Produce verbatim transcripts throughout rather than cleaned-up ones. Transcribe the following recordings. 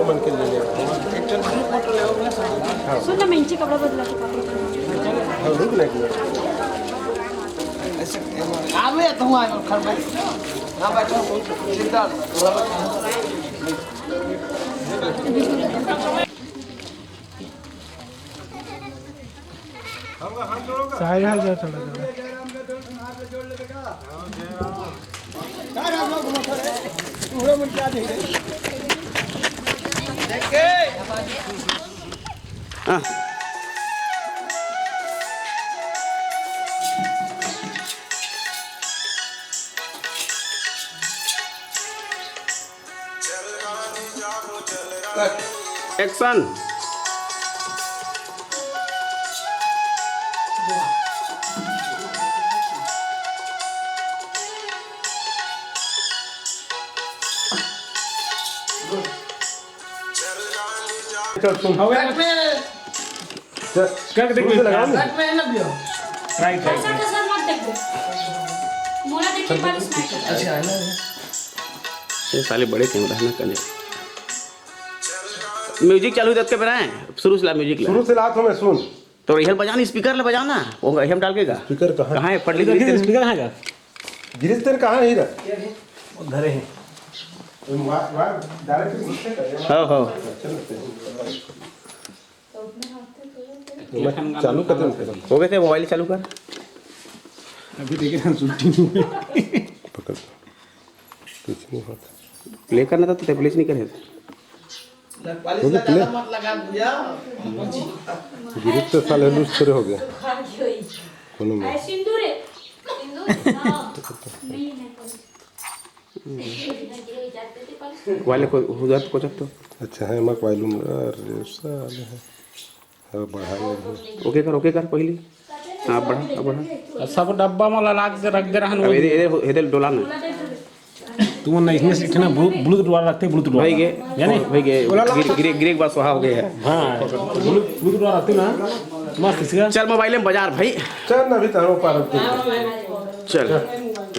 मन के ले ले। सुन ना, मैं इंची कपड़ा बदला के, कपड़ा बदला। हाँ, रुक ना एक मिनट। आवे तो हुआ है, खड़ बैठ। यहाँ बैठो, चिंता। साइड हट जाओ थोड़ा, थोड़ा। हाँ। एक्शन। चल, सुन। कट में। चल, करके देखो, शुरू से लगाओ ना। कट में है ना भैया? ट्राई, ट्राई, ऐसा ट्राई। कसर मत देखो। मोला देखिए, बारिश नहीं करता। अच्छा, है ना? ये साले बड़े कैमरा है ना, कंजर। म्यूजिक चालू होते बेरा है, शुरू से ला म्यूजिक ला। शुरू से ला तो मैं सुन। तो रियल बजा ना, स्पीकर ले बजा ना, वो हम डाल के गा। स्पीकर कहाँ? कहाँ है? फट ली तो स्पीकर कहाँ है? गिरीश तेरे कहाँ है हीरा? घरे है। वाह, वाह, डायरेक्ट घुस के कर। हाँ, हाँ। चलो, चलो। मैं चालू कर दे, कर दे। हो गए थे, मोबाइल चालू कर। अभी देखे ना, छुट्टी नहीं हुई। पकड़। कुछ नहीं होता। प्ले करना था तो प्ले नहीं करे। वो भी प्ले। गिरीश तो साले लूज थोड़े हो गया। कोनो में। सिंदूर है। सिंदूर? हाँ। नहीं, नहीं, वाले को उधर को जब तो। अच्छा है, मैं वायलुम, अरे साले है। अब बढ़ा ले। ओके कर, ओके कर पहली। हाँ, बढ़ा, अब बढ़ा। सब डब्बा में ला के रख दे रहन अब वो। इधर, इधर, इधर डोला ना। तुम नहीं इसमें सीखे ना, ब्लू-, ब्लूटूथ वाला रखते, ब्लूटूथ वाला। भाई गे, यानी? भाई गे, बोला ला। गिर, गिर, गिर एक बार स्वाहा हो गया है। हाँ, ब्लू-, ब्लूटूथ वाला रखते ना, मस्त इसका। चल मोबाइल में बाजार भाई। चल ना, अभी तो हम पार होते हैं। चल।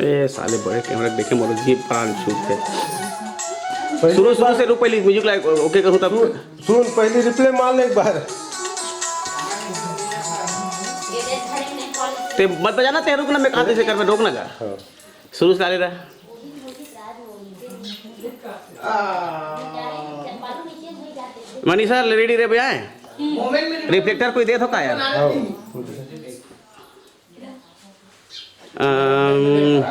ए साले बड़े कैमरा देखे मोर जी प्राण छूट है। पहले शुरू, शुरू से रुक, पहले म्यूजिक ला, ओके करूँ तब। सुन, पहली रिप्ले मार ले एक बार। ते मत बजाना, ते रुक ना, मैं कहा से कर, मैं रोक ना का। हाँ। शुरू से डाले रहा। मनीषा, रेडी रे भैया? रिफ्लेक्टर कोई दे तो का यार? हाँ। अम,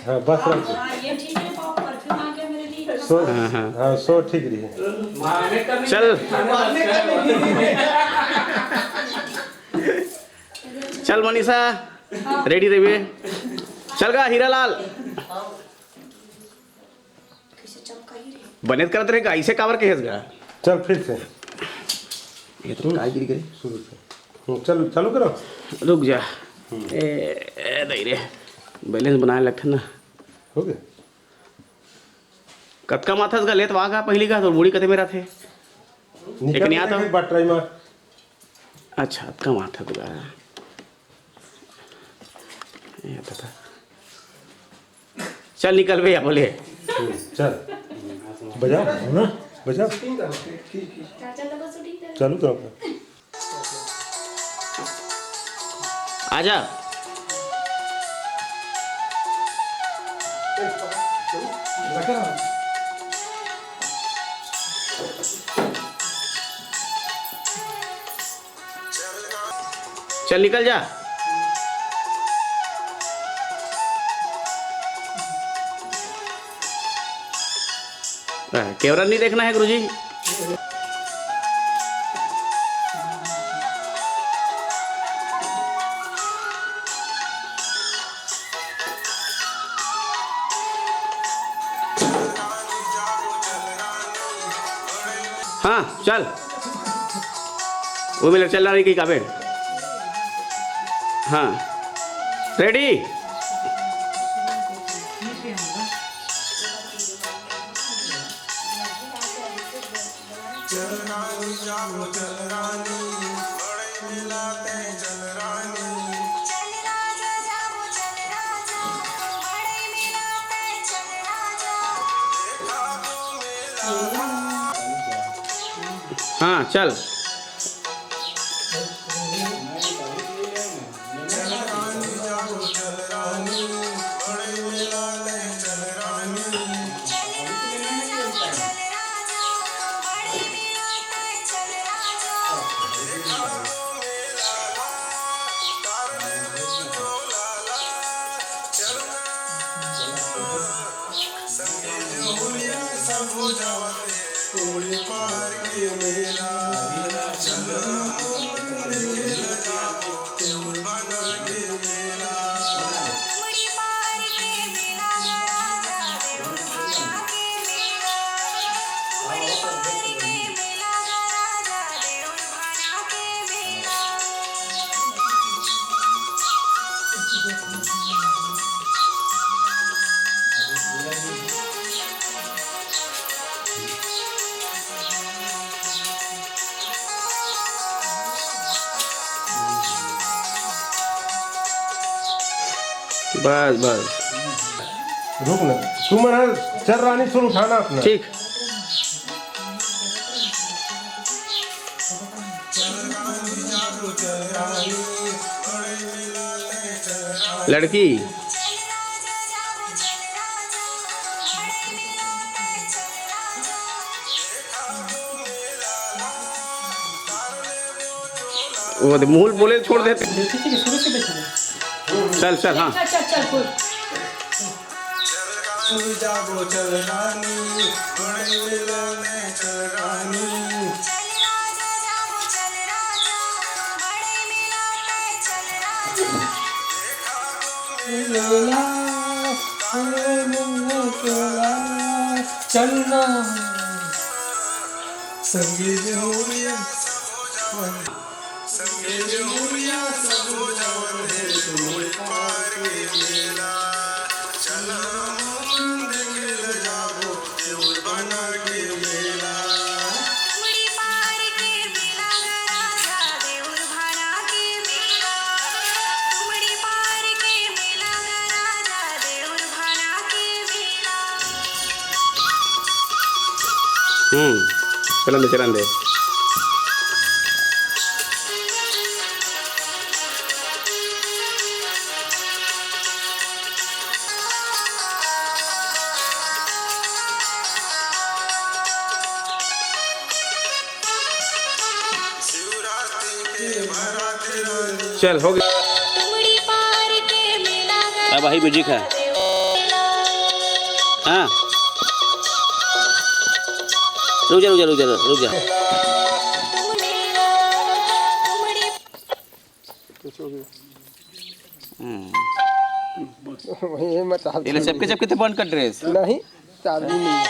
हाँ, बस रख दे। हाँ, ये ठीक है, पाओ, परफ्यूम आ गया मेरे लिए। सो, हाँ, हाँ। हाँ, सो ठीक रही है। चल। चल मनीषा, रेडी रहिबे। चल गा हीरालाल। कैसे चमकाई रे? बने करत रहे गा, ऐसे काबर कहेस गा? चल फिर से। ये तो काय गिर गए? शुरू से। हम्म, चल, चालू करो। रुक जा। हम्म। ए, ए, दई रे। बैलेंस बनाए लगथे ना। हो गया? कतका माथस गा लेत वागा पहिली का, तो मुड़ी कते में रथे? निकल एक नहीं आता। एक बार ट्राई मार। अच्छा, कम आता तो गा। ये आता था। चल निकल भैया, बोले। हम्म, चल। बजा, हो ना? बजा। चालू करो। आजा। चल निकल जा। हाँ, कैमरा नहीं देखना है गुरुजी। हाँ, चल। वो मिला, चल रहा है कि काबे? हाँ, रेडी। हाँ, चल। बस, बस। रुक ना, तुमन ह चल रानी सुन उठाना अपना। ठीक। लड़की। वो दे, मुंह बोले छोड़ देते। देखिए, ठीक है, शुरू से देखिए। चल, चल, हाँ। चल, चल, चल, बोल। चलना। हम्म, चलन दे, चलन दे। चल, हो गया। अब वही म्यूजिक है। हाँ। रुक जा, रुक जा, रुक जा, रुक जा। वही है, मैं चार्ज ये ले, चपके चपके तो बंद कर ड्रेस। नहीं, चार्जिंग नहीं है।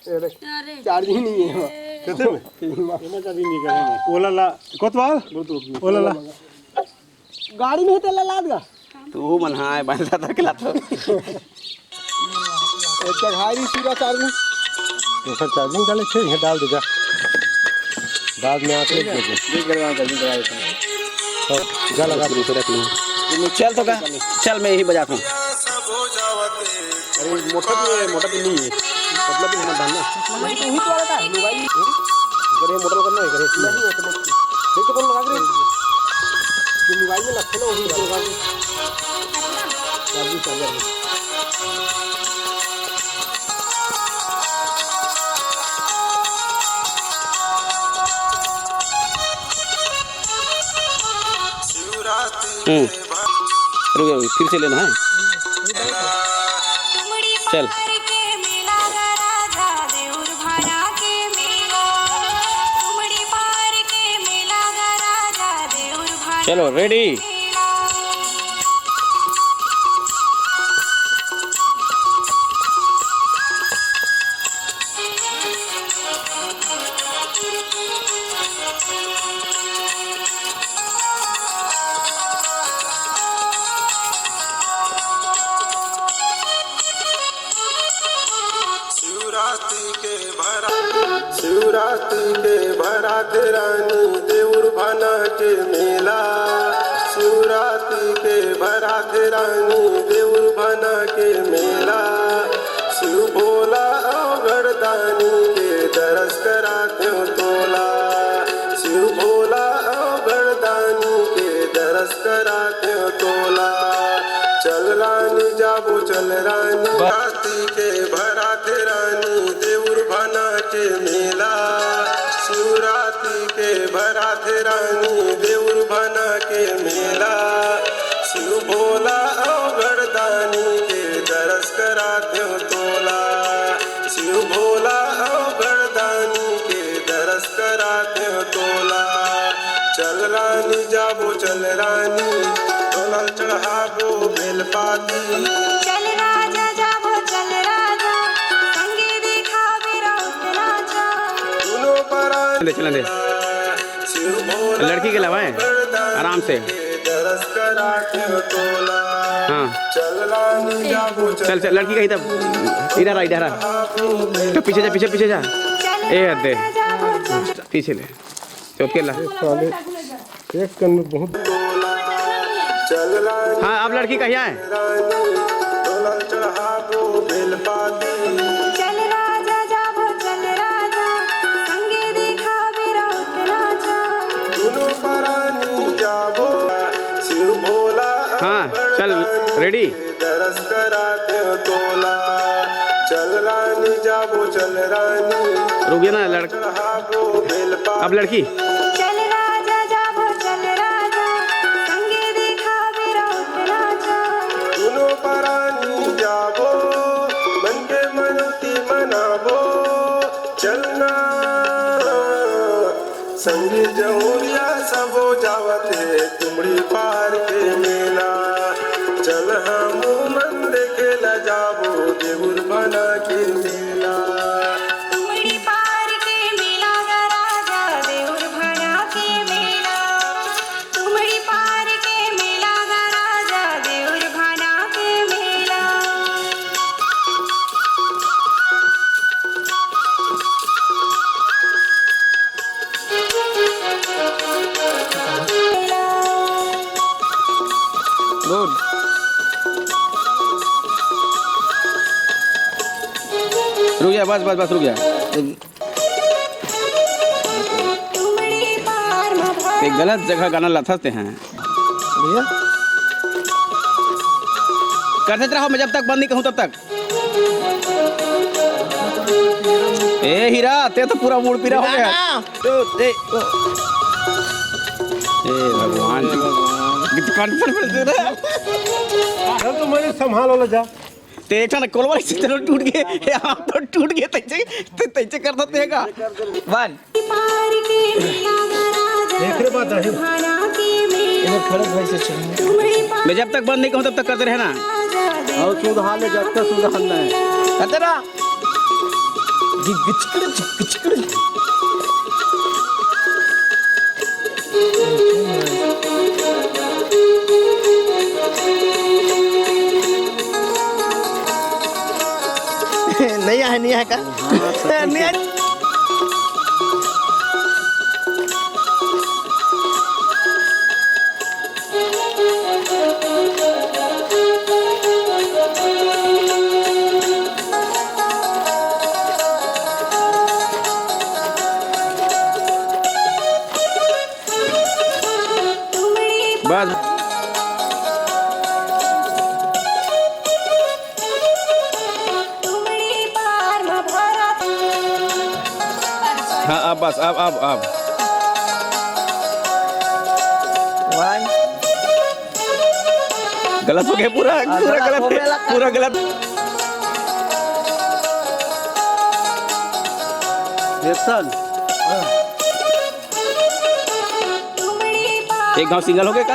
ये देख, अरे। चार्जिंग नहीं है। कितने में? एमा चार्जिंग नहीं करेंगे। ओला ला, कोतवाल? ब्लूटूथ में। ओला ला। गाड़ी में है, तेला लाद गा। तू मन हाँ, बांध ला, धर के लात हो। एक चढ़ाई रही पूरा चार्जिंग। तो सर चार्जिंग डाले थे, ये डाल दे जा। बाद में आके दे दे। देख कर, कर, कर, कर। हाँ, जा लगा। चल तो का, चल मैं यही बजाता हूँ। अरे मोटर भी है, मोटर भी नहीं है। मतलब भी हमारा धान ना। वही तो, वही तो वाला था, मोबाइल। अगर ये मोटर करना है, करे। नहीं है तो मत। देख तो कौन लगा दे। ये मोबाइल में लगते ना, वही लगा दे। चार्जिंग, चार्जर में। हम्म। रुक, रुक, फिर से लेना है। चल। चलो, रेडी। शिवरात्रि के भरा, शिवरात्रि के भरात रानी देउर भाना के मेला, शिवरात्रि के भरात रानी देउर भाना के मेला, शिव भोला अउ गरदानी के दरस करातेंव तोला। चल रानी जाबो, चल रानी। शिवरात्रि के भराथे रानी देउर भना के मेला। शिवरात्रि के भराथे रानी देउर भना के मेला। शिव भोला अउ गरदानी के दरस करातेंव तोला। शिव भोला अउ गरदानी के दरस करातेंव तोला। चल रानी जाबो, चल रानी, तोला चढ़ाबो बेलपाती। चल राजा जाबो, चल राजा, संगे देखाबे राउत नाचा। दुनो परानी चले, चले दे। शिव भोला लड़की के लावा है, आराम से। दरस करातेंव तोला। हाँ। चल रानी जाबो, चल, चल, लड़की कहीं तब। इधर आ, इधर आ। तो पीछे जा, पीछे, पीछे जा। ए, दे। पीछे ले। चौके ला। साले, एक कन में बहुत। हाँ, अब लड़की कहिया है? चल राजा जाबो, चल राजा, संगे देखाबे राउत राजा। दुनो परानी जाबो, शिव भोला हाँ, चल, ready? दरस करातेंव तोला। चल रानी जाबो, चल रानी। रुक जा ना, लड़-, चढ़ाबो बेलपाती। अब लड़की। चल राजा जाबो, चल राजा, संगे देखाबे राउत राजा। दुनो परानी जाबो, मन के मनौती मनाबो। चलना संगी जहुरिया सबो जावत हे तुमड़ी पार के मेला। चल हमू मन देखे ला जाबो देउर भना के मेला। तुमड़ी पार के मेला गा राजा, देउर भना के मेला। तुमड़ी पार के मेला गा राजा, देउर भना के मेला। Good। रुक जा, बस, बस, बस, रुक जा। ते गलत जगह गाना लाथस ते हैं। भैया। करते रहो, मैं जब तक बंद नहीं कहूँ तब तक। ए हीरा, ते तो पूरा मूड पीरा हो गया। ना। तो, ए, तो। ए भगवान। ये तो कौन सा बोल रहा है? चल तो मैं संभाल वाला जा। ते एक ठन कोलवा से तो टूट गए, ये हाथ तो टूट गए, तैसे, ते-, तैसे कर सकते हैं का? One। एकरे बात है। इधर खड़क भाई से चल। मैं जब तक बंद नहीं कहूँ, तब तक करते रहना। और सुधार ले, जब तक सुधार नहीं। करते रहा। गिचकड़, गिचकड़। नहीं आए, नहीं आए का? हाँ, सही नहीं आए। बस। हाँ, अब बस, अब, अब, अब। One। गलत हो गया पूरा, हाँ, पूरा गलत गलत, हो गया, पूरा गलत। Action। एक गांव single हो गया का?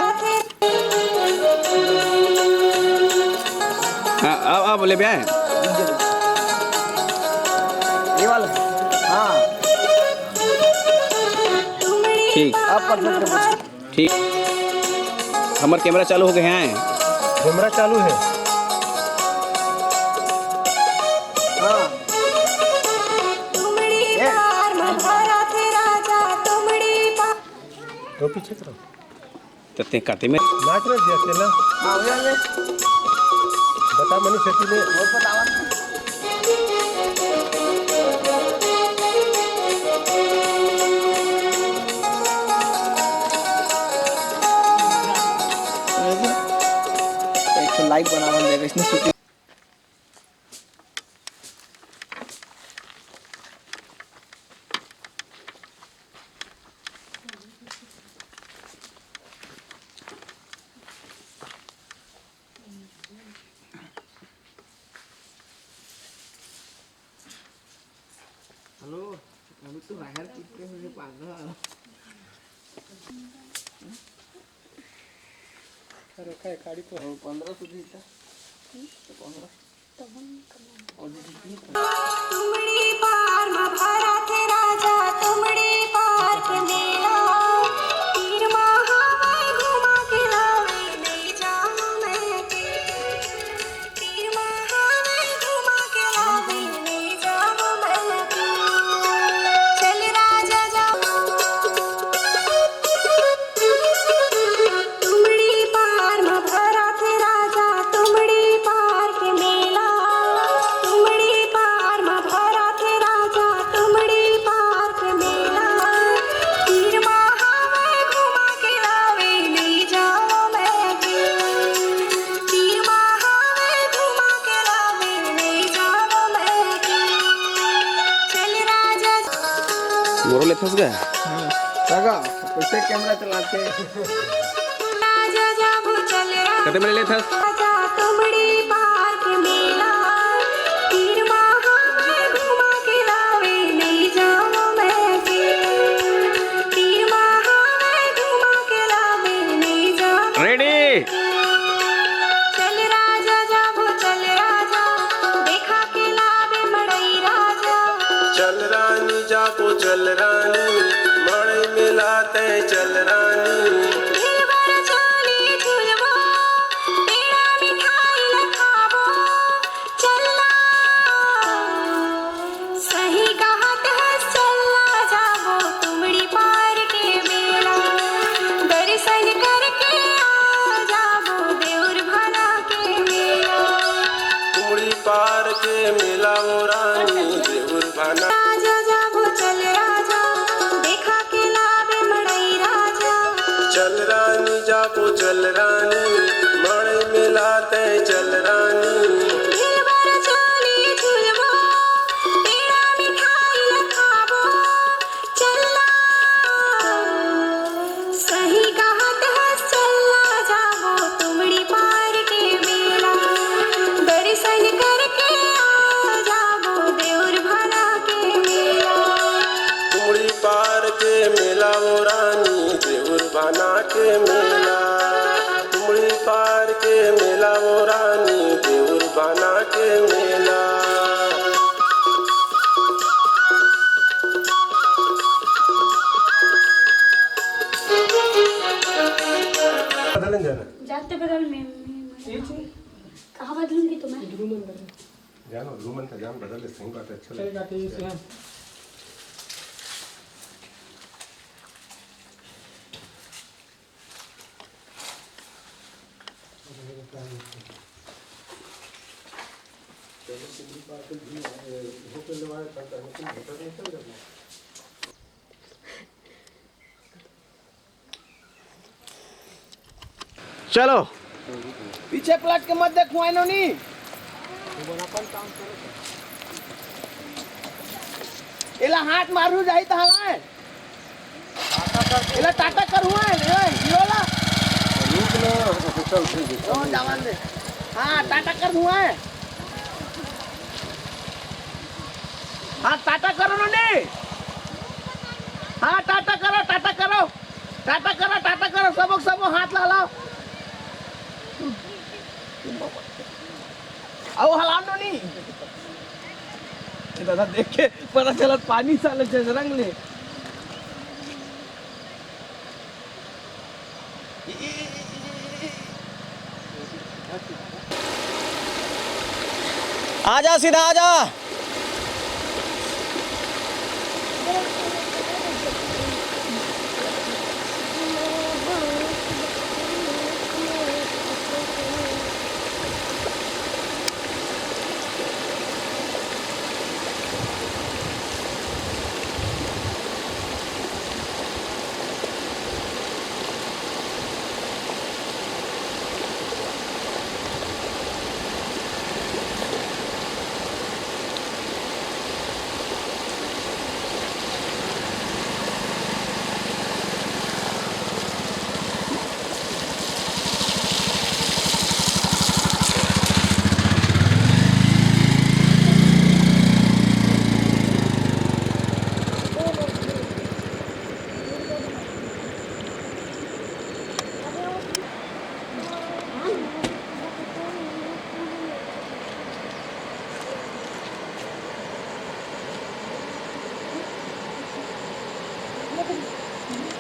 हाँ, अब, अब ले बे। ये वाला। हाँ। ठीक। अब perfect है। ठीक। हमर camera चालू हो गए हैं। Camera चालू है। हाँ। ए। तो पीछे करो। तो ते काते में नाच रहे जी अकेला। हाँ, भैया, ले। बता मनी सेती ले। और बतावा। लाइव बनावल जाए, इसमें शूटिंग। हेलो, अभी तो बाहर कितने बजे पागल। अरे, काय काढी तो? पंद्रह सौ देता। तो पंद्रह। तुमड़ी पार म भरत राजा, तुमड़ी पार के मेला। तीर महावय घुमा के लावे, ले जाओ मैं के। तीर महावय घुमा के लावे, ले जाओ मैं के। चल राजा जाओ। तुमड़ी पार म भरत राजा, तुमड़ी पार के मेला। तुमड़ी पार म भरत राजा, तुमड़ी पार के मेला। तीर महावय घुमा के लावे, ले जाओ मैं के। तीर महावय घुमा के लावे, ले जाओ मैं के। चल राजा। मोरो लेथस गा? हाँ। लगा, कैसे कैमरा चलाते? कते में लेथस? रेडी। चल राजा जाबो, चल राजा, देखा के लावे मड़ई राजा। चल रानी जाबो, चल रानी, मड़ई मेला तैं चल रानी। घेवर झोली झुलवा, पेड़ा मिठाई ल खाबो। चल ला, सही कहत हस, चल ला जाबो तुमड़ी पार के मेला। दर्शन करके आ जाबो देउर भाना के मेला। तुमड़ी पार के मेला ओ रानी, देउर भाना। राजा जाबो चल राजा, देखा के लावे मड़ई राजा। चल रानी जाबो चल रानी, मड़ई मेला तैं चल रानी। घेवर झोली झुलबो, पेड़ा मिठाई ल खाबो। चल ला, सही कहत हस, चल ला जाबो तुमड़ी पार के मेला। दर्शन करके आ जाबो देउर भाना के मेला। तुमड़ी पार के मेला ओ रानी, देउर भाना के मेला। तुमड़ी पार के मेला ओ रानी, देउर भाना के मेला। बदलन जाना। जाते बदल में, में, में। कहाँ बदलूंगी तुम्हें? जानो, रूम अंदर जान बदल ले, सही बात है, अच्छा लगेगा। चलो। पीछे पलट के मत देखो, आइनो नी। एला हाथ मारू जाही त हलाए। एला टाटा करूँ है, ए, हीरो ला। रुक ना, चल, ठीक है। ओ, जवान दे। हाँ, टाटा करूँ है। हाँ, टाटा करो नी। हाँ, टाटा करो, टाटा करो। टाटा करो, टाटा करो, सबो, सबो हाथ ला हलाओ। अउ हलाओ नी। दादा देख के पता चलत पानी साले जजरंग ले। आजा, सीधा आजा।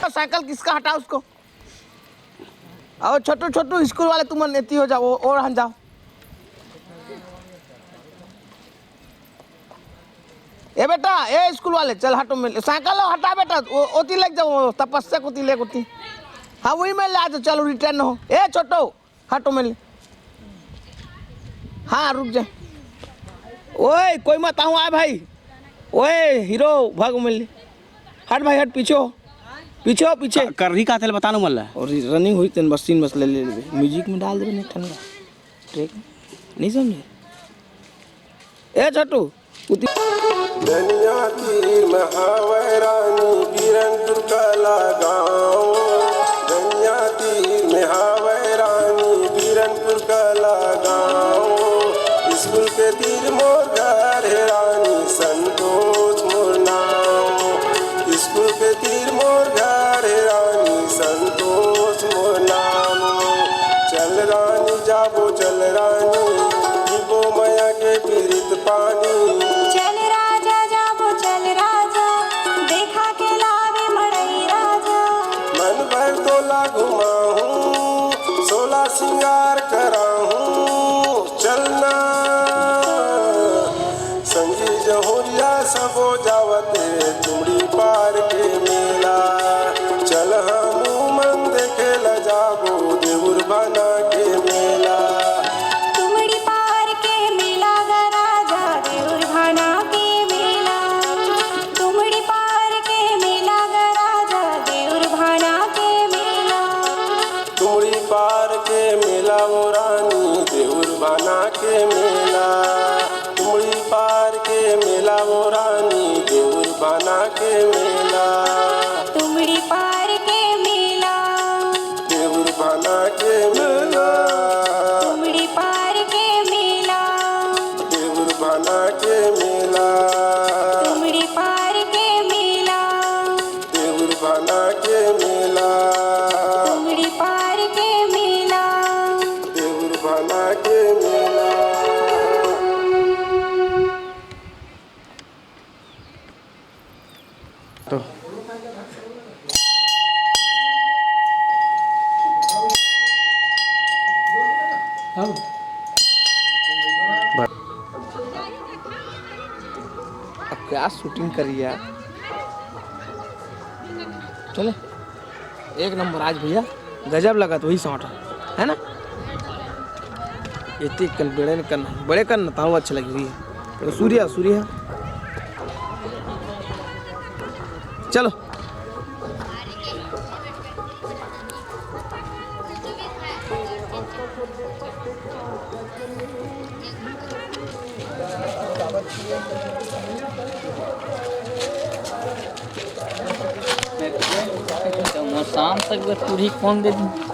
साइकिल किसका, हटा उसको। आओ छोटू, छोटू, स्कूल वाले तुमन एती हो जाओ, ओ, ओढ़न जाओ। ए बेटा, ए स्कूल वाले, चल हटो में ले। साइकिल लो, हटा बेटा, ओ, ओती लेके जाओ, तपस्या कोती ले ओती। हाँ, वही में ले आ जाओ, चलो रिटर्न हो। ए छोटो, हटो में ले। हाँ, रुक जा। ओए, कोई मत आऊँ, आ भाई। ओए, हीरो, भाग में ले। हट भाई, हट, पीछे हो। पीछे हो, पीछे। क-, करही का थे, बता ना मोला। और रनिंग हुई, तेन बस तीन बस ले, ले लेबे। म्यूजिक में डाल देबे, नहीं ठंडा। ठीक? नहीं समझे? ए छोटू, उती- दनिया तीर में हावय रानी, बीरनपुर कला गाँव। दनिया तीर में हावय रानी, बीरनपुर कला गाँव। स्कूल के तीर मोर घर हे रानी, संतोष मोर नाम। स्कूल के तीर मोर घर हे रानी, संतोष मोर नाम। चल रानी जाबो, चल रानी, पीबो मया के पीरित पानी। चल राजा जाबो, चल राजा, देखा के लावे मड़ई राजा। मन भर तोला घुमाहूँ, सोला सिंगार कराहूँ, चलना। संगी जहुरिया सबो जावत हे तुमड़ी पार के मेला। चल हमू मन देखे ल जाबो देउर भाना के मेला। तुमड़ी पार के मेला ग राजा, देउर भाना के मेला। तुमड़ी पार के मेला ग राजा, देउर भाना के मेला। तुमड़ी पार के मेला ओ रानी, देउर भाना के मेला। तुमड़ी पार के मेला ओ रानी, देउर भाना के मेला। तुमड़ी पार के मेला। देउर भाना के मेला। तुमड़ी पार के मेला। देउर भाना के मेला। तुमड़ी पार के मेला। देउर भाना के मेला। तुमड़ी पार के मेला। देउर भाना के मेला। तो अब अब क्या शूटिंग करी यार। चले, एक नंबर आज भैया, गजब लगत वही शॉट है, है ना? एती कन बड़े कन, बड़े कन ताऊ अच्छा लगी हुई है। तो सूर्या, सूर्या, चलो। मोर शाम तक बस टूरी कौन दे दी।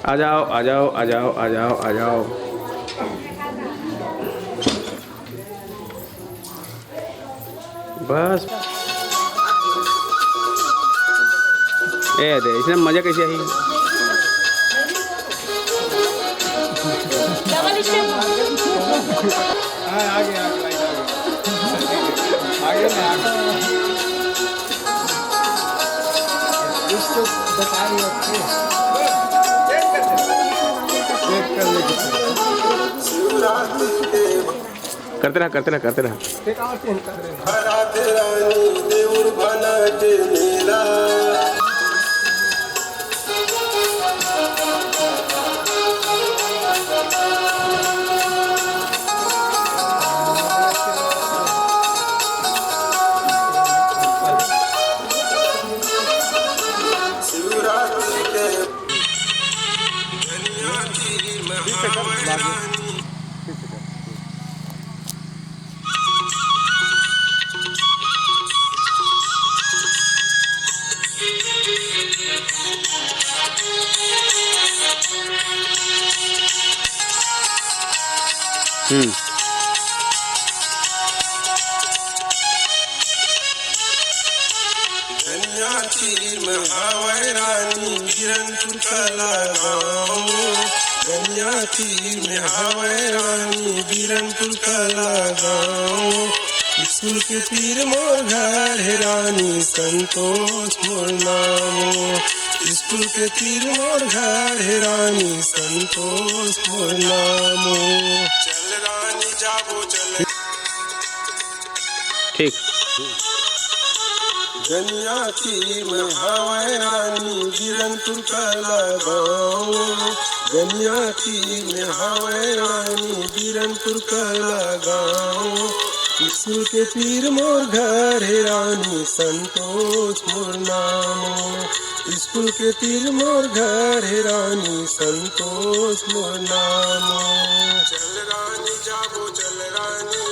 आ जाओ, आ जाओ, आ जाओ, आ जाओ, आ जाओ। बस। ए दे, इसने मजा कैसे आई? हाँ, आगे, आगे, आगे, आगे। आगे ना, आगे। कुछ तो बता रही हो, अच्छे। Check कर ले कितना। करते रहा, करते रहा, करते रहा। एक और change कर देना। रात रानी देवर भला के मेला। शिवरात्रि के धनिया की महारानी। हम्म। धनिया तीर में हावय रानी, बीरनपुर कला गाँव। धनिया तीर में हावय रानी, बीरनपुर कला गाँव। स्कूल के तीर मोर घर हे रानी, संतोष मोर नाम। स्कूल के तीर मोर घर हे रानी, संतोष मोर नाम। चल रानी जाबो चल। ठीक। गनिया तीर में हावय रानी, बीरनपुर कला गाँव। गनिया तीर में हावय रानी, बीरनपुर कला गाँव। स्कूल के तीर मोर घर हे रानी, संतोष मोर नाम। स्कूल के तीर मोर घर हे रानी, संतोष मोर नाम। चल रानी जाबो, चल रानी।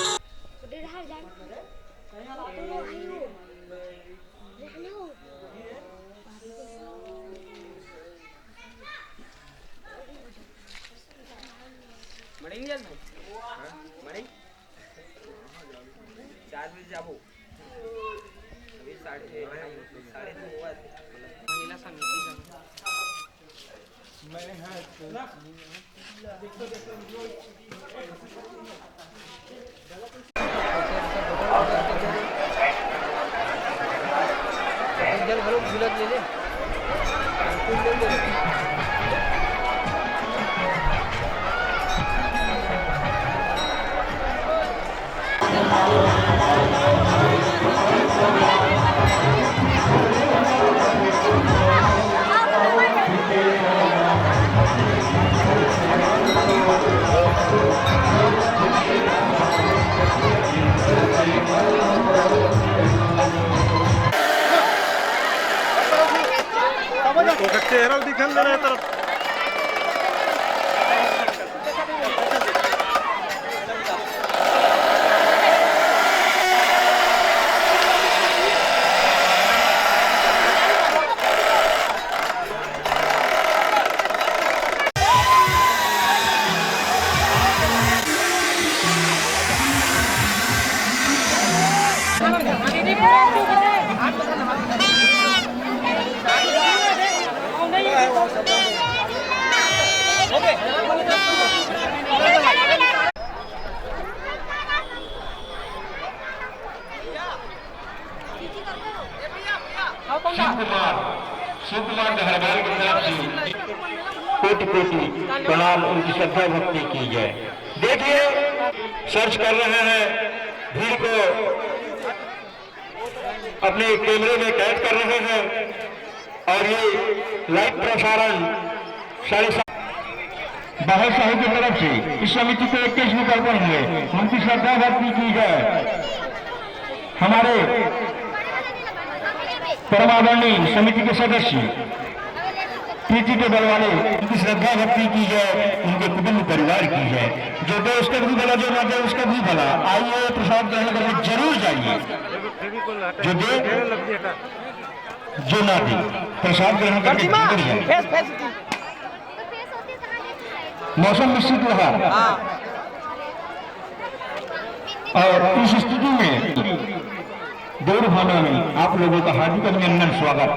मरेंगे आज भाई? हाँ? मरेंगे? चार बजे जाबो। अभी साढ़े, साढ़े तीन हुआ थे। महिला समिति का। जल भरो, झूलत ले ले। ओकर चेहरा दिखल दे रहा है तरफ। शिव कुमार, शिव कुमार डहरवाल की तरफ से कोटि कोटि प्रणाम, उनकी श्रद्धा भक्ति की जय। देखिए, सर्च कर रहे हैं, भीड़ को अपने कैमरे में कैद कर रहे हैं और ये लाइव प्रसारण साढ़े सात बाहर साहू की तरफ से इस समिति को इक्कीस रुपये अर्पण हुए, उनकी श्रद्धा भक्ति की जाए। हमारे परम आदरणीय समिति के सदस्य प्रीति के बल वाले, उनकी श्रद्धा भक्ति की जाए, उनके कुटुंब परिवार की जाए। जो दे उसका भी भला, जो ना दे उसका भी भला। आइए, प्रसाद ग्रहण करके जरूर जाइए। जो दे, जो ना दे, प्रसाद ग्रहण करके जरूर जाइए। फेस, फेस की। मौसम मिश्रित रहा। और इस स्थिति में देउर भाना में आप लोगों का हार्दिक अभिनंदन, स्वागत।